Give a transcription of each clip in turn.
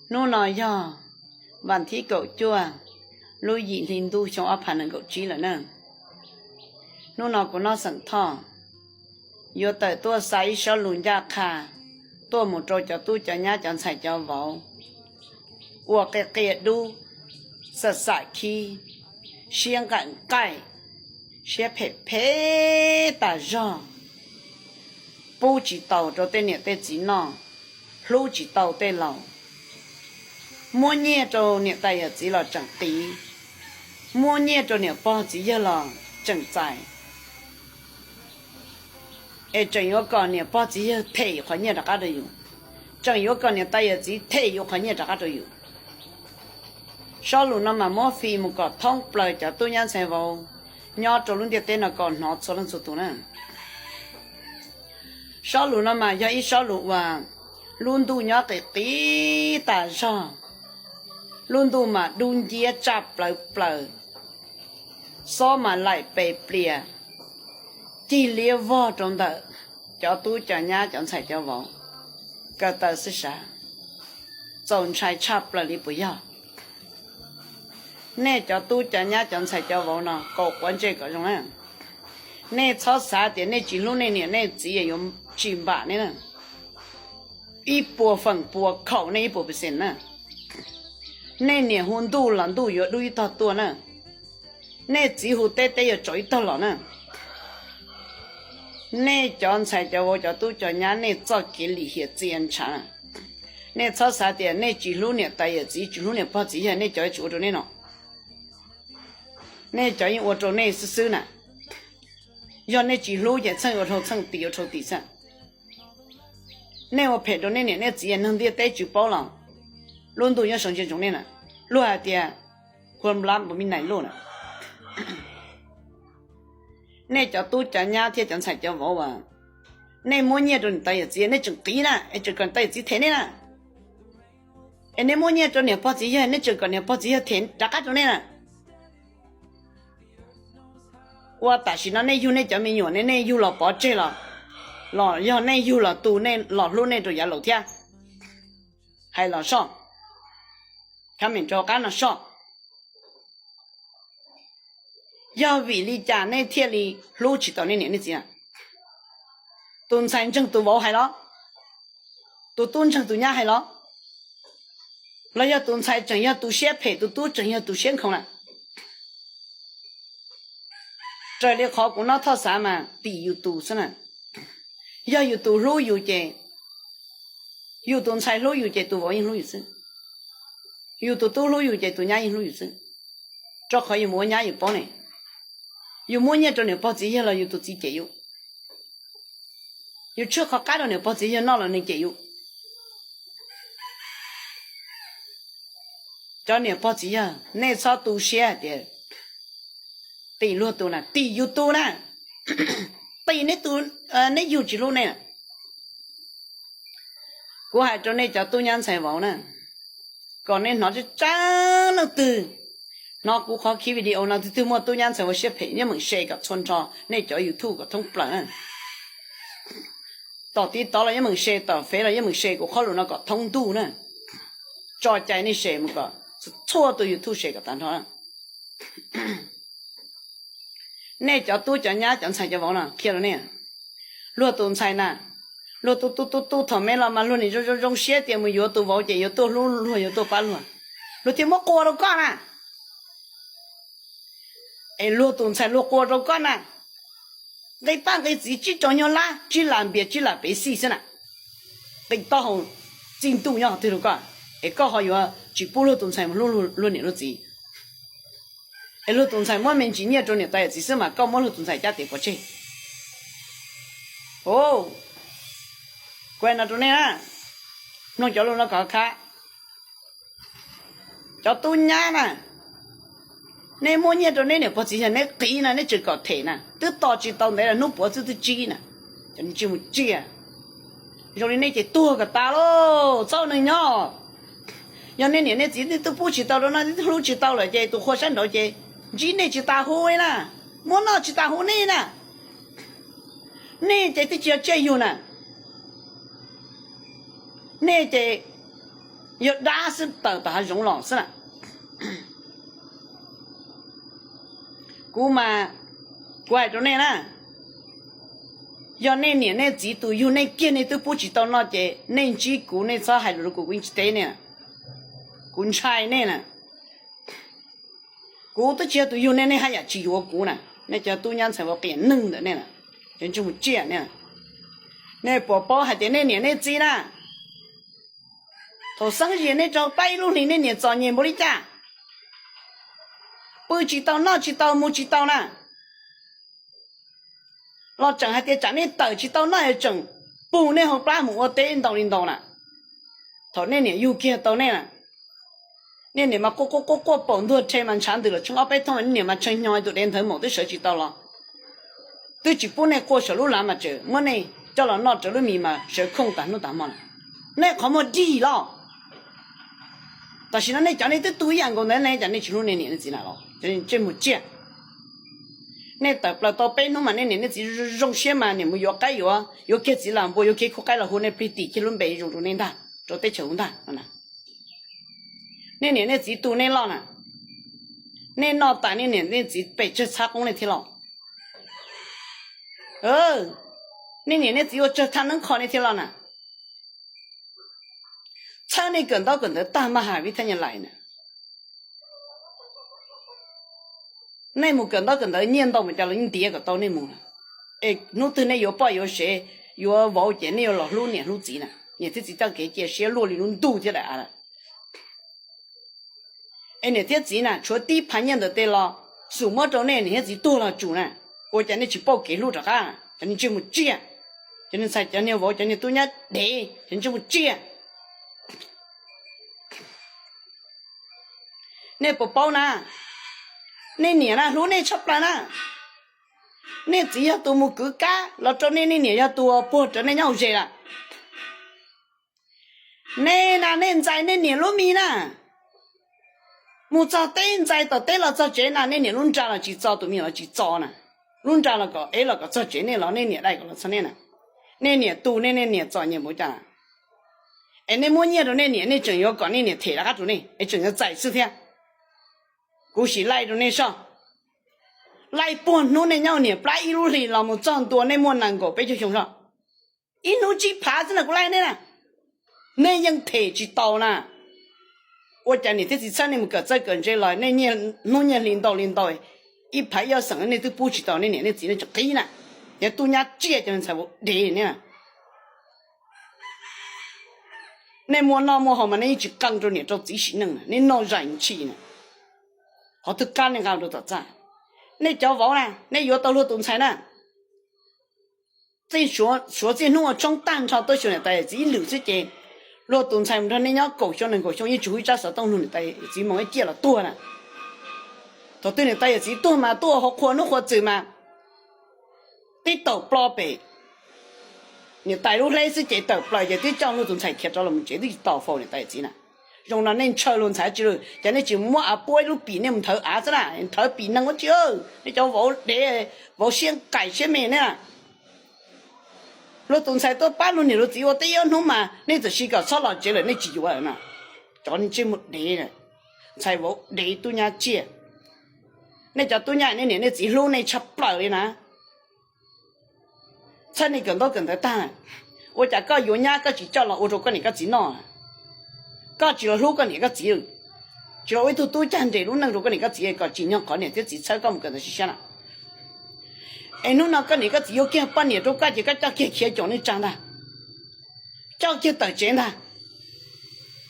Hnub no yog vas thib kaum cuaj lub yim hli ntuj xyoo ob phav nees nkaum tsib lawm na. Hnub no kuv Noj Xeem Thoj yuav tawm tuaj xa ib sob lus ncaj qha tuaj mus rau cov tub cov nyab cov ntxhais cov vauv uas qia qia dub, xam xam khib, siab nqaim nqaij, siab phem phem tas zog, pub tsis tau rau tej niam tej txiv noj, hlub tsis tau tej laus, muab nyiaj rau niam tais yawm txiv los tseem qiv, muab nyiaj rau niam pog txiv yawg los tseem txais, es tseem yuav kom niam pog txiv yawg them yus qhov nyiaj rov qab rau yus, tseem yuav kom niam tais yawm txiv them yus qhov nyiaj rov qab rau yus. Sob lus no mas muab fij mus kom thoob plaws cov tub nyab ntxhais vauv nyob rau lub ntiaj teb no kom hnov txhua leej txhua tus na. Sob lus no mas yog ib sob lus uas lub ntuj nyob qis qis tas zog, lub ntuj mas dub nciab tsaj plaws plaws, xob mas laim pes plias, cig liab vog rau ntawm cov tub cov nyab cov ntxhais cov vauv. Ko taw xwb sav, txaus ntshai tshaj plaws li puas yog? Nej cov tub cov nyab cov ntxhais cov vauv no kaus quav ntsej kom zoo na. Nej txhob xav tias nej tsis hlub nej niam nej txiv yuav tsis npam nej na. Ib puas feem pua khaum nej ib puas percent na. Nej niam hu ntuj los ntuj yuav dub ib tog tuaj na. Nej txiv hu teb teb yuav tsaus ib tog los na. Nej cov ntxhais cov vauv cov tub cov nyab nej txoj kev lim hiam txia ntshav na. Nej txhob xav tias nej tsis hlub niam tais yawm txiv tsis hlub niam pog txiv yawg nej cov tsis ua rau nej no. Nej cov yeej ua rau nej xwb xwb na. Yog nej tsis hlub ces txheej ua dhau txheej, tim ua dhau tim xwb. Nej ua phem rau nej niam nej txiv neeg ntiaj teb tsis paub los lub ntuj nyob sau ntsia ntsoov nej na. Luag hais tias hua nplab npaum me nais luj na. Nej cov tub cov nyab thiab cov ntxhais cov vauv as, nej muab nyiaj rau niam tais yawm txiv nej tseem qiv na es tseem kom niam tais yawm txiv them nej na. Es nej muab nyiaj rau niam pog txiv yawg nej tseem kom niam pog txiv yawg them rov qab rau nej na. Ua tam sim no nej yug nej cov me nyuam ne, nej yug los pov tseg los, los yog nej yug los tu nej los hlub nej rau yav laus thiab. Hais los soj, comment rau qab no soj. Yog vim li cas nej thiaj li hlub tsis tau nej niam nej txiv? Tus ntxhais ntseeg tus vauv hais los? Tus tub ntseeg tus nyab hais los? Los yog tus ntxhais tseem yog tus siab phem, tus tub tseem yog tus siab nkhaus na? Raws li qhov kuv noj thoj xav mas tim yus tus xwb na. Yog yus tus hlub yus ces, yus tus ntxhais hlub yus ces tus vauv yeej hlub yus xwb. Yus tus tub hlub yus ces tus nyab yeej hlub yus xwb. Rau qhov yus mus ua nyab yus paub ne, yus muab nyiaj rau niam pog txiv yawg los yus tus txiv cem yus, yus tshuaj qhov qab rau niam pog txiv yawg noj los nws cem yus. Cov niam pog txiv yawg, nej txhob tu siab hais tias tim luag tus na, tim yus tus na, tim neb tus, neb yug tsis hlub nej na. Kuv hais rau nej cov tub nyab ntxhais vauv na, kom nej hnov tseeb tseeb leej twg hnov kuv qhov khiv video no, twg twg muaj tub nyab ntxhais vauv siab phem yeej meem share kom txhua nrho nej cov YouTube kom thoob plaws na. Tom TikTok los yeej meem share, tom Fev los yeej meem share kuv qhov lus no kom thoob ntuj na. Tso cai nej share mus kom txhua tus YouTube share kom tag nrho na. Nej cov tub cov nyab cov ntxhais cov vauv no qhia rau nej, luag tus ntxhais na, luag tu tu tu tu thaum me los mas luag nim zoo zoo zoo siab tias mus yuav tus vauv ces yuav tuaj hlub luag yuav tuaj pab luag, luag thiaj muab qua rau koj na. Es luag tus ntxhais luag qua rau koj na, nqi paj nqi txiv tsib rau nyuag lab, tsib lam npias tsib lam pev xij xwb na. Nqi taub hau txij ntuj nyob qhov twg rau koj, es koj ho yuav tsis pub luag tus ntxhais mus hlub luag niam luag txiv. Es luag tus ntxhais muab me ntsis nyiaj rau niam tais yawm txiv xwb mas koj muab luag tus ntxhais cab tes pov tseg. Kuv hais no rau nej na, mloog cov lus no kom khav. Cov tub nyab na, nej muab nyiaj rau neb niam pog txiv yawg neb qiv na, neb tseem kom them na, twb tos tsis tau ntev los hnub puav twb twb tsib na, cov ntsej muag tsiaj. Zoo li nej ces tuag kom tas lauj, txhob ua neeg nyob. Yog nej niam nej txiv twb pub tsis tau rau no, twb hlub tsis tau lawm ces tus qhua sab nraud ces ntsib nej tsis tas hu li na, muab noj tsis tas hu nej na. Nej ces twb tsis yog tsiaj yug na. Nej ces yog dab xwb tawm tom hav zoov los xwb na. Kuv mas, kuv hais rau nej na, yog nej niam nej txiv tus yug nej kiag nej twb pub tsis tau noj ces nej ntsib kuv nej txhob hais lus rau kuv, kuv yeej tsis teb nej na. Kuv ntshai nej na. Kuv twb tsis yog tus yug nej, nej haj yam tsis yuav kuv na. Nej cov tub nyab ntxhais vauv qias neeg ntawm nej na, cov ntsej muag tsiaj nej na. Nej puas paub hais tias nej niam nej txiv na, thaum xeeb zias nej rau plab ib lub hlis nej niam txom nyem npaum li cas, pw tsis tau noj tsis tau mus tsis tau na, los tseem hais tias tsam nej tawm tsis tau noj es tseem pug nej hauv plab mus ua teb ntau li ntau na. Thaum nej niam yug kiag tau nej na, nej niam mas quaj quaj quaj quaj paum ntuag rhe mas ntshav ntws los tsheej ob peb thooj, nej niam mas tshee hnyo tus dev nthawv maum twb sawv tsis tau los, twb tsis pub nej quaj saum lub lav mas tseem muab nej coj los noj raws lub mis mas sawv khooj tas hnub tas hmo na. Nej qhov muag dig los. Tam sim no nej cov nej twb tu ib yam nkaus ntawd ne, cas nej tsis hlub nej niam nej txiv na los cov ntsej muag tsiaj. Nej tawm plaws tau peb hnub mas nej niam nej txiv zoo siab mas niam mus yuav qaib yuav, yuav kiag txiv las npua, yuav kiag khub qaib los hu nej plig tim kiag lub npe zoo rau nej ntag, rau teb chaws ntag no na. Nej niam nej txiv tu nej loj na, nej noj tas nej niam nej txiv pes tsawg txhab qoob nej thiab los? Nej niam nej txiv ua tsawg thaj neeb kho nej thiab los na? Txhawb nej kawm ntaub kawm ntawv tag maj has vib thab nyiaj lais na. Nej mus kawm ntaub kawm ntawv nyiaj ntau mas cas los yeej ntiav kom tau nej mus. Es hnub twg nej yuav poj yuav sev, yuav vauv ces nej yuav los hlub niam hlub txiv na. Niam thiab txiv txoj kev cia siab luaj li lub ntuj thiab daim av lawm. Es niam thiab txiv na tshuav tib phav nyiaj ntawm tej los xum muab rau nej, niam thiab txiv tuag los tsum na. Ua cas nej tsis pauj kev hlub rov qab? Cov niag ntsej muag tsiaj, cov niag ntxhais cov niag vauv cov niag tub nyab dev, cov ntsej muag tsiaj. Nej puas paub na, nej niam na hlub nej tshaj plaws na. Nej txiv yog tus mus kwv kab los rau nej, nej niam yog tus puag rawv nej nyob hauv zes lawm. Nej na nej ntxais nej niam lub mis na. Mus txog teb ntxais tom teb los txog tsev na nej niam lub nra los tsis txo, tus me nyuam los tsis txo na. Lub nra los kom ev los kom txog tsev nej los nej niam dai kom los txog nej na. Nej niam tu nej, nej niam txom nyem npaum cas na. Es nej muab nyiaj rau nej niam, nej tseem yuav kom nej niam them rov qab rau nej es tseem yuav txais xwb thiab. Kuv sim laij rau nej soj, laij puag hnub nej nyob niam plab ib lub hlis los mus txog ntua nej muaj nees nkaum peb caug xyoo soj, ib hnub tsib phav xwb na kuv laij nej na, nej yeej them tsis tau na. Ua cas niam thiab txiv txhawb nej mus kawm txawj kawm ntse los nej hnub nyiaj hli ntau li ntau, ib phav ib ob xeem nej twb pub tsis tau nej niam nej txiv nej tseem qhib na. Cov tub nyab tsiaj cov ntxhais vauv dev nej na. Nej muaj noj muaj haus mas nej yeej tsis qee rau niam rau txiv sim neej na, nej noj zais ntshis na. Qhov twg qab nej nqa rau tom txaj. Nej cov vauv na, nej yuav tau luag tus ntxhais na, txij suav txij hnub ua tshoob tag nrho tuaj xyuas niam tais yawm txiv ib lwm xwb ces luag tus ntxhais mus nrog nej nyob kaum xyoo nees nkaum xyoo yeej tsis hu ib tsab xov tooj nug niam tais yawm txiv, mus ib ciaj los tuag na. Thaum twg niam tais yawm txiv tuag mas tuaj hauv qhua hnub qhua txwm mas tib taum plo pem niam tais lub hleb xwb ces tawm plaws ces twb coj luag tus ntxhais khiav rov los mus tsev twb tsis tau faus niam tais yawm txiv na. Zoo no nej ntshaw luag ntxhais tsi lawm ces nej tsis muab av puab ib lub pim nej mus nthawv av xwb na, nthawv pim neeg ua tsi. Nej cov vauv dev, vauv siab nqaim siab me ne. Luag tus ntxhais tuaj pab luag niam luag txiv ua teb ib ob hnub mas nej txawm sis kom txhob los tsev lawm nej tsis yuav na. Cov ntsej muag dev, ntxhais vauv dev tub nyab tsiaj. Nej cov tub nyab nej niam nej txiv hlub nej tshaj plaws li na. Txhawb nej kawm ntaub kawm ntawv tag, ua cas koj yuav nyab koj tsis coj los ua rau koj niam koj txiv noj? Koj tsis los hlub koj niam koj txiv, tsis los ua ib tug tub cag nres lub neej rau koj niam koj txiv kom tsim nyog qhov niam thiab txiv txhawb koj mus kawm ntawv sib sab na. Es hnub no koj niam koj txiv yuav kiag poj niam rau koj ces koj coj kiag khiav caum nej tsag ntag, coj kiag tawm tsev ntag.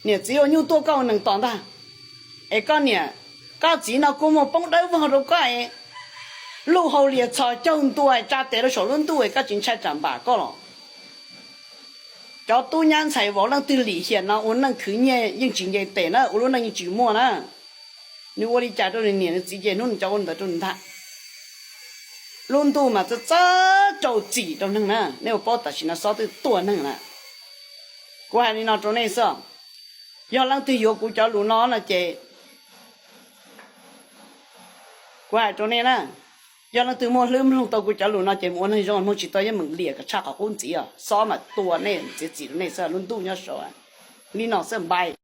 Niam txiv ua nyuj tuaj koj ua nees tos ntag. Es koj niam koj txiv no kua muag poob dawb vog rau koj, luj hau lias txhos caug ntua tsa tes rau saum lub ntuj, koj tsis ntshai tsam npam koj los? Cov tub nyab ntxhais vauv leej twg lim hiam no ua neej khwv nyiaj yeej tsis nce tes na, ua lub neej yeej tsis muaj na. Nws ua li cas rau nws niam nws txiv ces hnub nws cov ua ntawd rau nws ntag. Lub ntuj mas txawj txawj rau txim rau neeg na, nej ua paub tam sim no xob twb tua neeg na. Kuv hais li no rau nej xwb, yog leej twg yuav kuv cov lus no no ces kuv hais rau nej na, yog leej twg muaj hlwb mloog tau kuv cov lus no ces mus ua neeg zoo, mloog tsis tau yeej meem liam kom tshaj qhov qub ntxiv os. Xob mas tua nej, txiav txim rau nej xwb, lub ntuj nyob saud. Li no xwb npai.